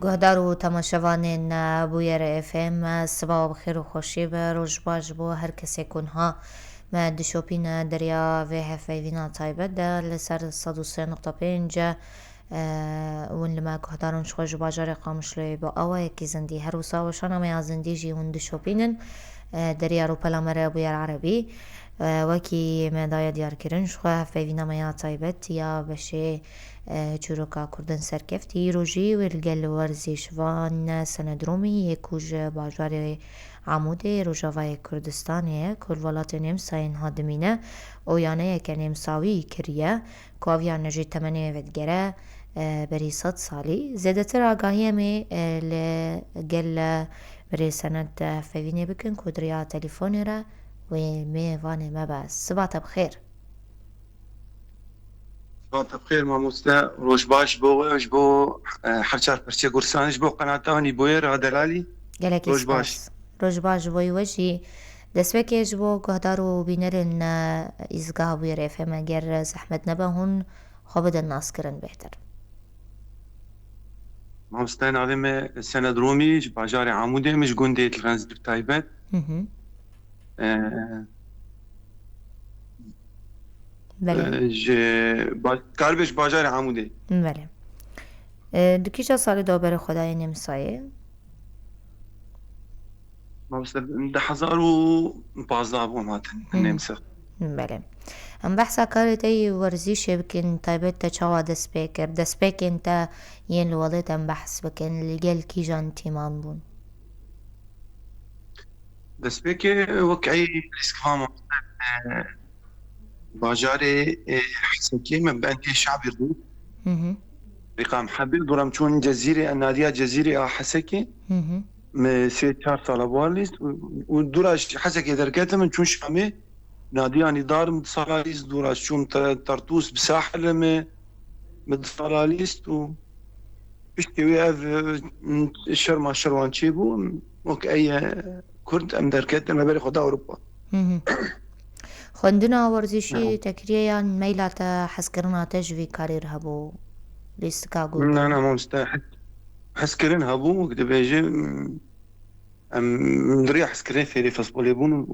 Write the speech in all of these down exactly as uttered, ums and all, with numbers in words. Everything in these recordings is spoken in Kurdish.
Guhdar û temaşevanên Bûyer F M, siba we bi xêr û xweşî be. Roj baş bo her kesê ku niha me dişopîne derya vê hevpeyvîna taybet de li ser sed û sê nokta pênc, e, hûn li me guhdarin ji xwe ji bajarê Qamişloyê bo awayekî zindî. Her wisa weşana me ya zindî jî hûn dişopînin, e, derya rûpela me re Bûyer Erebî. E, wekî me daye diyarkirin, ji xwe hevpeyvîna me ya taybet ya beşê e, çîroka Kurdin serkeftî. Îro jî wê li gel werzîşvan Sened Rûmî yê ku ji bajarê Amûdê Rojavayê Kurdistanê ye, ku li welatê Nêmsayê niha dimîne û yaneyeke nêmsawî kiriye, ku aviya ne jî temenê vedigere, e, berî sed salî. Zêdetir agahiyê em ê, e, li gel birê Sened hevpeyvînê bikin ku di riya telefonê re wê mêvanê me be. Siba te bi xêr. Siba te bi xêr mamoste, roj baş bo we, ji bo, e, her çar perçê Kurdistanê, ji bo qenata hûnî boyê re delalî. Gelekî Roj baş. spas. Roj baş ji bo we jî. Destpêkê ji bo guhdar û bînerên, e, îzgeha Bûyer F M, eger zehmet nebe hûn xwe bidin naskirin bêhtir. Mamoste, navê me Sened Romî, ji bajarê Amûdê, min ji gundê Dilxenz bi taybet. Hı hı. E, Belê. e, ji ba-, karibê ji bajarê Amûdê. Belê. E, di kîja salê de berê xwe dayê Nêmsayê? Mamoste, di hezar û pazdeh bûm hatin Hı. Nêmsa. Belê. Em behsa karê te yî werzîşê bikin, taybet te çawa dest pê kir? Destpêkên te yên li welêt em behs bikin, li gel kîjan tîman bûn? Destpêkê wek ey lîstikva me, e, bajarê, e, Hesekê me bi endiyê şabî rû. Hı hı. Rîqa me hebî, dûra em çûn Cezîrê, e, nadiya Cezîrê a Hesekê. Hı hı. Me sê çar sala bi war lîst û, û dûra ji Hesekê derketim, min çûn Şamê, nadiya Nîdar min di sala lîst, dûra çûm Te-, Tartûs bi sahil me, min di sala lîst û piştî wê ev, e, şerma şerwan çêbû, wek ey, e, Kurd em derketin me berê xwe da Ewropa. Hı hı. Xwendina werzîşî Aha. te kiriye yan meyla te, hezkirina te ji vî karî re hebû? Lîstika Google. Na, na, mamoste, hez-, hezkirin hebû, wek dibêje, em, em di riya hezkirinê fêrê festbolê bûn û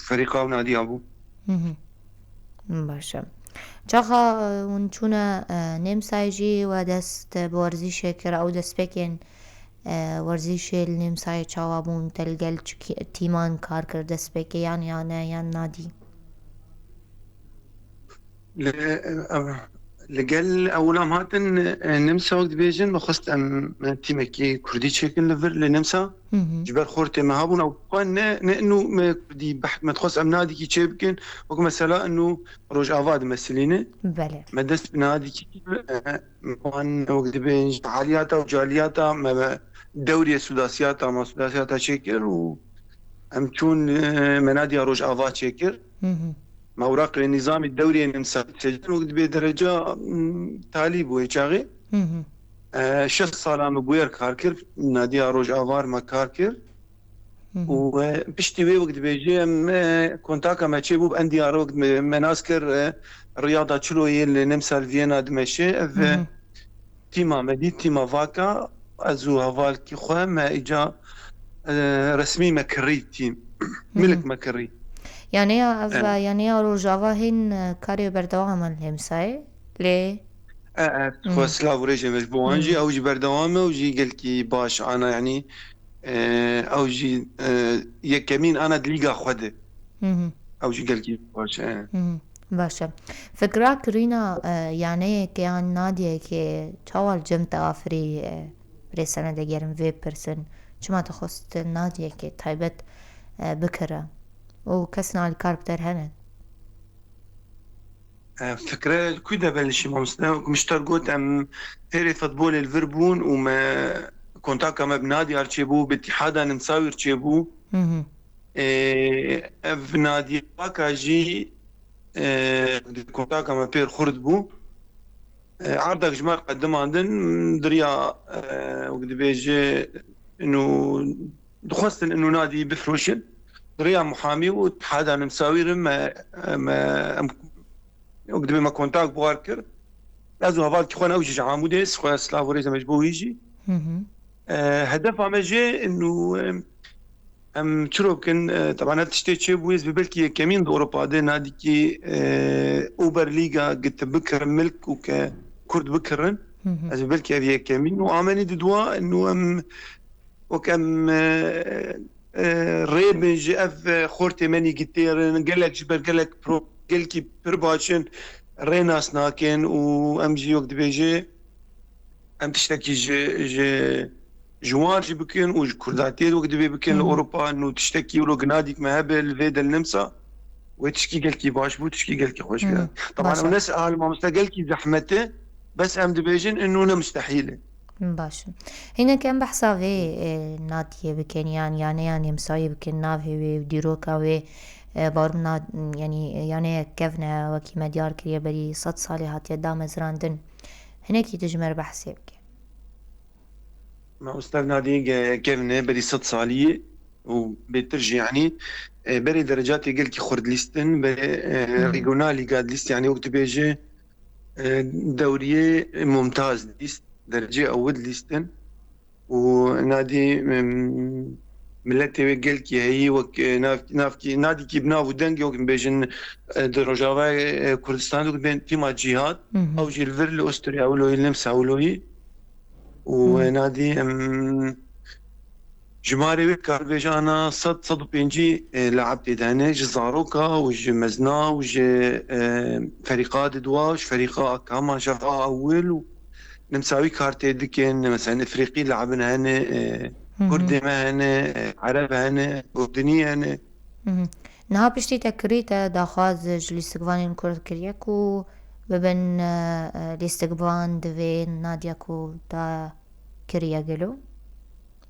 ferîqa ew nadiya bû. Hı hı. Baş e. Çaxa, e, hûn çûne, e, Nêmsayê jî we dest bi werzîşê kir, ew destpêkên, e, werzîşê li Nêmsayê çawa bûn, te li gel çi kî-, tîman kar kir destpêkê yan, ya ne, yan nadî? Li, ev, li gel ewil em hatin, e, Nêmsa wek dibêjin, me xwest em, e, tîmekî kurdî çêkin li vir, li Nêmsa. Hı hı. Ji ber xortê me hebûn, ew xwe ne, ne inu me kurdî behs, me dixwest em nadîkî çê bikin, wek mesela inu Rojava dimesilîne. Belê. Me dest bi nadîkî, e, wan wek dibên ji aliyata û caliyata me, me dewrê Sudasiyata, me Sudasiyata çêkir û em çûn, e, me nadiya Rojava çêkir. Hı hı. Me ewraqê nîzamî dewrê Nêmsa çêkir û dibê dereca, m, talî bû wê çaxê. Hı hı. E, şeş sala me bûyer kar kir, nadiya Rojava re me kar kir. Hı hı. Û, e, piştî wê wek dibêje, em, e, kontaka me çêbû bi endiya re wek me, me nas kir, e, Riyada Çilo yê li Nêmsa li Viyena dimeşe. Ev, Hı e, hı. tîma me dî, tîma Vaka, ez û hevalkî xwe me îca, e, resmî me kirî tîm. Hı hı. Milik me kirî. Yanî ya ev, Evet. yanî ya Rojava hîn, e, karê berdewam e li Nêmsayê, lê E, e, Hı. xwe silav û rêzê me ji bo wan jî, Hı. ew jî berdewam e, ew jî gelkî baş ana, yanî, e, ew jî, e, yekemîn ana di lîga xwe de. Hı hı. Ew jî gelkî baş e. Hı hı. Baş e. Fikra kirîna, e, yaneyekê yan nadiyekê çawa li cem te afirî, e, birê Senedê gerim vê pirsin? Çima te xwest nadiyekê taybet, e, bikire? Û kesên alîkar bi te re hene? E, fikre li ku de belişî mamoste? Wek min ji te re got, em pêrê futbolê li vir bûn û me kontaka me bi Nadiyar çêbû, bi Îtîhada Nimsawîr çêbû. Hı hı. E, ev Nadiya Vaka jî, e, kontaka me pêr xurt bû. E, erdek ji me re qedimandin, diriya, e, wek dibêje, inu, dixwestin inu Nadî bifroşin. Diriya muhamî û Îtîhada Nimsawîr me, me, em, wek dibê me kontak bi war kir. Ez û hevalkî xwe ne, ew jî ji Amûdê, xwe silav û rêz me ji bo wî jî. Hı hı. E, hedefa me jê inu, e, em çiro bikin, e, teban ev tiştê çêbûyê, ez bi belkî yekemîn di Ewropa de nadîkî, e, Uber Liga giti bikirin milk û ke Kurd bikirin. Hı hı. Ez bi belkî ev yekemîn û amenî di dua inu em wek em, e, e, rê bin ji ev, e, xortê me nî gitêrin, gelek ji ber gelek pro-, gelkî pir baş in, rê nas nakin û em jî wek dibêje, em tiştekî ji, ji, ji wan jî bikin û ji Kurdatiyê wek divê bikin li Hı hı. Ewropa, nû tiştekî wilo ginadîk me hebe li vê de li Nimsa, wê tişkî gelkî baş bû, tişkî gelkî xweş bû. Hı, Taban baş ew e. ne se-, hal mamoste gelkî zehmet e, bes em dibêjin, inu ne mustehîl e. Baş e. Hinek em behsa vê, e, nadiyê bikin, yan yaneya Nimsayê bikin, navê wê û dîroka wê, e, barum na-, yanî, e, yaneyek kevn e, wekî me diyar kiriye berî sed salê hatiye damezrandin. Hinekî tu ji me re behsê bike. Mamoste, ev nadî ge-, kevn e, berî sed salî û bêtir jî, yanî, e, berê derecatê gelkî xurt dilîstin, berê, e, Hı hı. regionalî ga dilîst, yanî wek dibêje, e, dewriyê mumtaz dilîst, derecê ewil dilîstin. Û nadî, em, miletê wê gelkî heyî wek, e, nav-, navkî, nadîkî bi nav û dengê wek bêjin, e, di Rojavayê, e, Kurdistan de bên tîma Cîhad, Hı hı. ew jî li vir li Usturya wilo yî, li Nimsa wilo yî. Û, Hı. e, nadî, em, jimarê wê dikar bêje ana sed, sed û pêncî, e, laib tê de hene, ji zaroka û ji mezna û ji, e, ferîqa di dua û ji ferîqa kama şefa ewil û Nimsawî kar tê dikin, mesela Efrîqî labin hene, e, Hı hı. Kurdê me hene, e, Ereb hene, Urdunî hene. Hı hı. Niha piştî te kirî te daxwaz ji lîstikvanên Kurd kiriye ku bibin, e, e, lîstikvan di vê nadiya ku te kiriye gelo?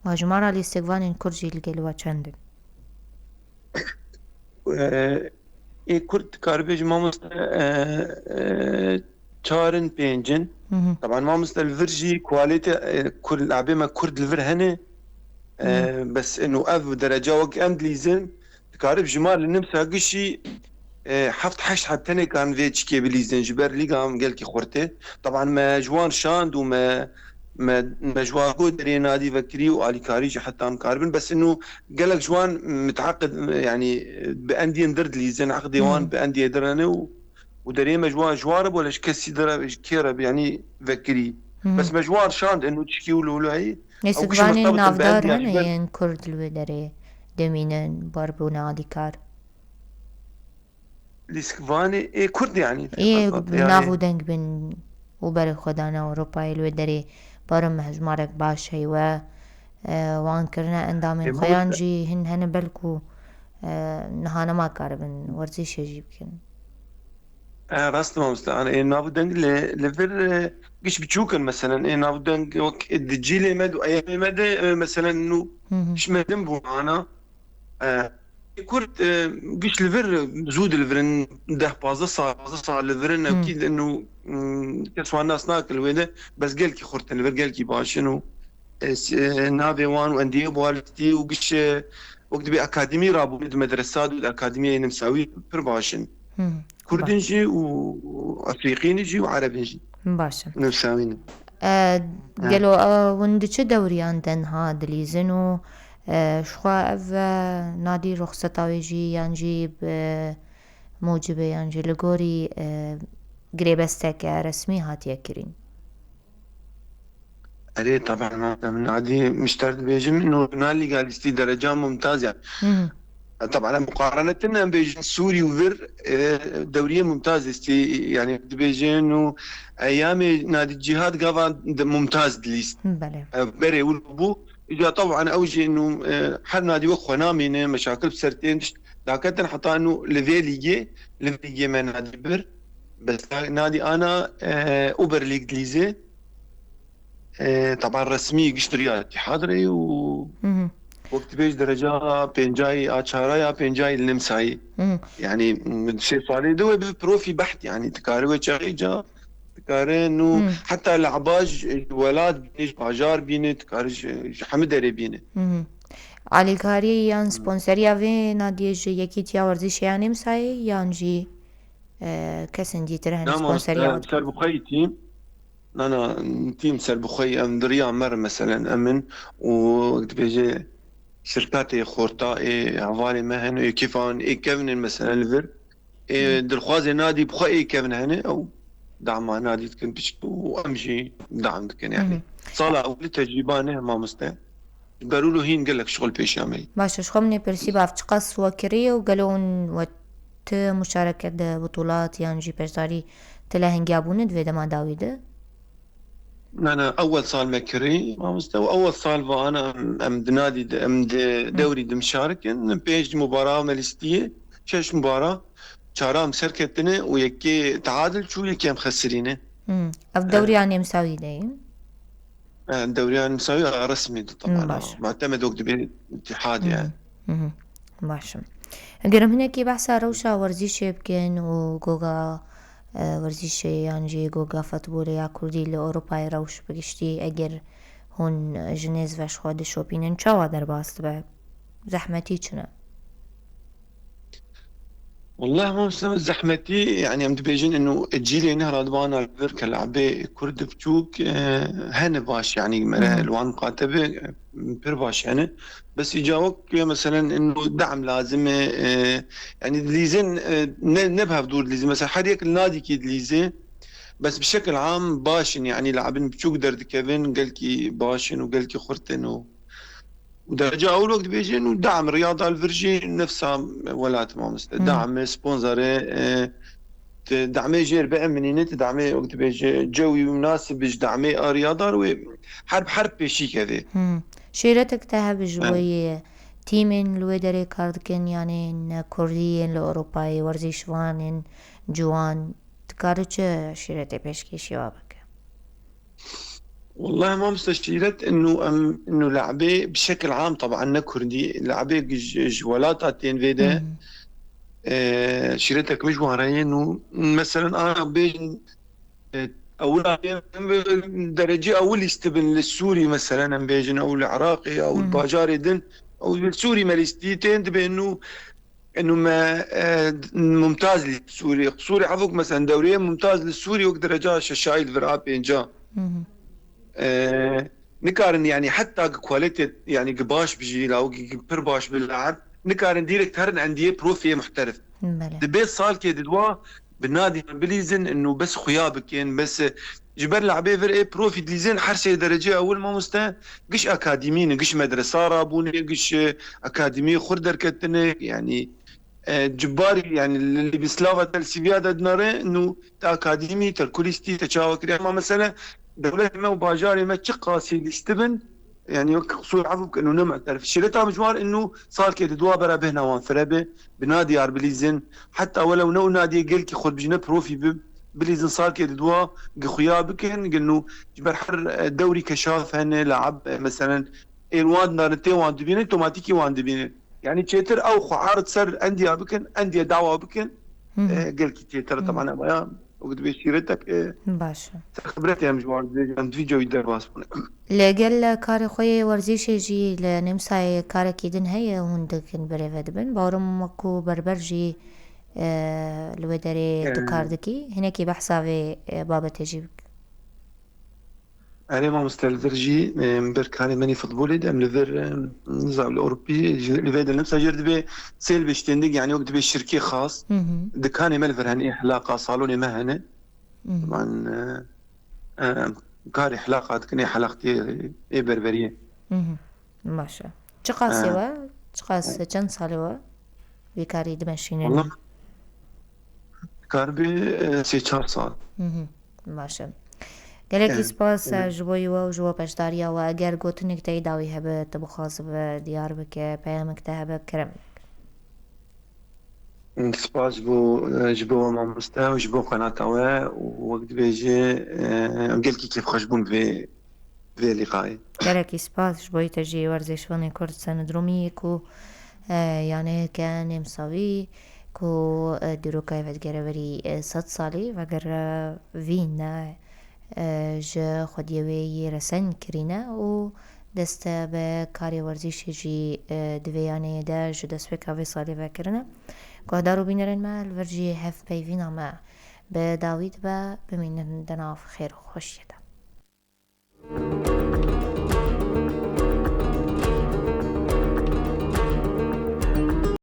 Wa jimara lîstikvanên Kurd jî li gel we çend in? E, ê Kurd dikare bêje mamoste, e, e, çar in, pênc in. Hı hı. Taban mamoste li vir jî kualîte, e, Kurd, labê me Kurd li vir hene. E, Hı. bes ino ev dereca wek em dilîzin, dikare bi jimar li Nimsa gişî, e, heft heşt heb tenê karin vê çikê bilîzin ji ber lîga em gelkî xurt e. Taban me ji wan şand û me, me, me ji wan got derê nadî vekirî û alîkarî jî heta em karibin. Bes ino gelek ji wan miteheqid, yanî bi endiyên dir dilîzin, heqdê wan Hmm. bi endiyê dir hene û, û derê me ji wan, ji wan re bole ji kesî dir re, ji kê re, yanî vekirî. Hmm. Bes me ji wan şand, eno çikî û lolo heyî. Ew gişî Lîstikvanên mextabit in bi navdar endiya hene ji ber yên Kurd li wê derê dimînin, bar bûne alîkar. Lîstikvanê ê Kurd, yanî, Ê, fêqat, bi yanî nav û deng bin û berê xwe dane Ewropayê li wê derê, barin bi hejmarek baş heywe, e, wan kirine endamên Ê, xwe yan mamoste- jî hin hene belkû, e, niha nema karibin werzîşê jî bikin. E, rast e, mamoste. Yanî ê nav û deng li, li vir, e, giş biçûk in, meselen. Ê nav û deng wek di cîlê me de û eyamê me de, e, meselen, nû Hı hı. giş mezin bû ana. E, Kurd, e, giş li vir, zû di li vir in, deh pazdeh sal, pazdeh sal li vir in, Hmm. ewkî de nû, mm, kes wan nas nake li wê de, bes gelkî xurt in, li vir gelkî baş in û, e, s-, e, navê wan û endiyê bi wan listî û giş, e, wek dibê akademî rabûne di medresa de û di akademiyê nimsawî pir baş in. Hmm. Kurdin Baş. jî û Efrîqîn jî û Erebin jî. Baş in. Nimsawî ne. E, Ha. gelo, e, hûn di çi dewriyan de niha dilîzin û, e, ji xwe ev, e, nadî ruxseta wê jî yan jî bi mûcibê yan jî li gorî, e, girêbesteke resmî hatiye kirîn? Erê, teben, min adî mişter dibêjim, nû na lîgalîstî dereca mumtaz yani. Hı hı. E, teben, em muqarene tine, em bêjin Sûrî û vir, e, dewriyê mumtaz istî, yani dibêjin û eyamê nadî cîhad gava di mumtaz dilîst. Belê. E, berê wilo bû. Îca teben ew jî nû, e, her nadî wek xwe namîne, meşakil bi ser tên tişt daketin heta nû li vê lîgê, li vê lîgê me nadî bir. Bes na-, nadî ana, e, Uber League dilîze. E, taban resmî giştiriya Îtîhad re û Hı hı. wek dibêj dereca pêncayî a çara ya pêncayî li Nimsayî. Hı hı. Yani, m, sê salê de wê bi profî beht, yani, dikare wê çaxê ca, dikare nû Hı. heta li Ebaj, e, welat bîne, ji bajar bîne, dikare ji, ji hemî derê bîne. Hı hı. Alîkarî yan Hı. sponseriya vê nadiyê ji Yekîtiya Werzîşê ya Nimsayê yan jî, e, kesên dîtir hene Na, sponseriya mamoste, we dikin? Ser bi xwe yîtî. Na, na, tîm serbixwe yî, em di riya me re, meselen, em in û wek dibêje şirkatê xorta ê hevalê me hene, ê kêfa wan ê kevin in, meselen, li vir. Ê dilxwazê nadî bi xwe ê kevin hene, ew dama nadî dikin piçik û em jî dam dikin, yani. Sala ewilî tecrîba ne, mamoste. Ji berûlo hîn gelek şixul pêşiya me yî. Baş e, ji xwe min ê pirsî bav çiqas we kiriye û gelo hûn we ti muşareke di bitulat yan jî beşdarî ti lehengiyabûne di vê dema dawî de? Na, na, ewel sal me kirî, mamoste, û ewel sal va ana em, em di nadî de, em di dewrî de mişarikin, pênc mubara me lîstiye, şeş mubara, çara em serketine û yekê teadil çû, yekê em xesirîne. Hmm. Ev dewriya nêmsawî de ye? E, dewriya nêmsawî a resmî de, Hmm, teban, baş. Mutemed wek dibê îtîhad yani. Hı hı. Baş e. Eger em hinekî behsa rewşa werzîşê bikin û goga, e, werzîşê yan jî goga futbolê ya kurdî li Ewropayê rewş bi giştî, eger hûn ji nêz ve ji xwe dişopînin, çawa derbas dibe? Zehmetî çi ne? Wallah, mamoste, zehmetî, yani, em dibêjin, inu cîlê nehra di vana vir ke le'bê kurd biçûk, e, hene baş, yani, mere li wan muqatebe, e, pir baş hene. Bes îca wek, e, meselen, inu de'm lazim e, e, yani, dilîzin, e, ne, ne bi hev dûr dilîzin. Mesela, her yek li nadîkî dilîzê, bes bi şekil am baş in, yani, le'bin biçûk derdikevin, gelkî baş in û gelkî xurt in û Û derece ewil wek dibêjin û dam riyada li vir jî nefsa welat mamoste. Hmm. Dam, sponsorê, e, tu damê jêr biemînîne, tu damê wek dibêje cewî münasib ji damê a riyadar wê her, her pêşî kevê. Hmm. Şîretek te hebe ji bo yê tîmên li wê derê kar dikin, yanê ne kurdî yên li Ewropayê, werzîşvanên ciwan, dikare çi şîretê pêşkêşî wa bike? Wallahi mamoste şîret inu em inu le'bê bi şekil am taban ne kurdî le'bê ji, ji welata tên vê de, e, şîretek min ji wan re yên û meselen ana bêjin, e, ewil em derecê ewil lîstibin li Sûrî meselen em bêjin ew li Iraqê ew li bajarê din ew li Sûrî me lîstî tên dibê inu Inu me, e, mumtaz li Sûrî. Sûrî hevok, meselen, dewreye mumtaz li Sûrî wek dereca şeşayî li vir a pênca. E, nikarin, yani, heta ki kualite, yani, ki baş bijî, la wekî ki pir baş bi laib, nikarin direkt herin endiyê profiyê muhterif. Belê. Dibê salkê di dua bi nadî bilîzin, inu bes xuya bikin, bes, e, ji ber le'bê vir ê profî dilîzin her sê derecê ewil mamoste, giş akademî ne, giş medresa rabûne, giş, e, akademî xurt derketine, yani, e, cibarî, yani, li, li Bislava te li C V ya de dinare, nu te akademî, te kulîstî, te çawa kiriye. Ama mesele, dewletê me û bajarê me çi qasî lîstibin, yani, wek qisûr efû bikin û ne mu'terif. Şîreta min ji wan inu salkê di dua bera bêhna wan fire be, bi nadiyar bilîzin, heta welew ne û nadiyê gelkî xwe bijîne profî bi, bilîzin salkê di dua gi xuya bikin, gin û ji ber her, e, dewrî keşaf hene, le'ab, e, meselen, ên wan dinarin tê wan dibînin, tomatîkî wan dibînin. Yani çêtir ew xwe erd ser endiya bikin, endiye dawa bikin, Hı hı. e, gelkî çêtir Hı. taban emaya, û dibê şîretek, e, Baş e. ser xibretê em ji wan dibêjin, em di vî cewî derbas bûne. Li gel karê xwe yê werzîşê jî li Nemsayê karekî din heye hûn dikin birêve dibin. Bawerim wekû berber jî, e, li wê derê E. tu kar dikî. Hinekî behsa vê, e, babetê jî bik. Erê mamoste, li vir jî, e, em ber karê menî futbolê de em li vir, e, nizam li Ewropî, ji, li vê de Nemsa jêr dibê sêl bê ştêndik, yani wek dibê şirkê xas. Hı hı. Dikanê me li vir hene, ê hilaqa salonê me hene. Hı hı. Van, e, e, karê hilaqa dikin, ê hilaqtê, ê berberiyê. Hı hı. Baş e. Çiqas e E. we? Çiqas, çend salê we? Vî karî dimeşînin? Wala kar bê, e, sê çar sal. Hı hı. Baş e. Gelekî E, spas, e. ji bo we û ji bo beşdariya we. Eger gotinek te yê dawî hebe, tu bixwazibe diyar bike, peyamek te hebe, kerem. Spas ji bo, e, ji bo we mamoste û ji bo qenata we û wek dibêje, e, gelkî kêfxweş bûn vê, vê lîqayê. Gelekî spas ji bo te jî werzêşvanê Kurd Senedromî ku, e, yanê ke nêmsawî ku, e, dîrokayê vedigere verî, e, sed salî vegere vî ne, e, ji xwediyê wê yê resen kirîne û dest bi karê werzîşê jî, e, di vê yaneyê de ji destpêka vê salê ve kirine. Guhdar û bînerên me, li vir jî hevpeyvîna me bi dawî dibe, bimînin di nav xêr û xweşiyê de.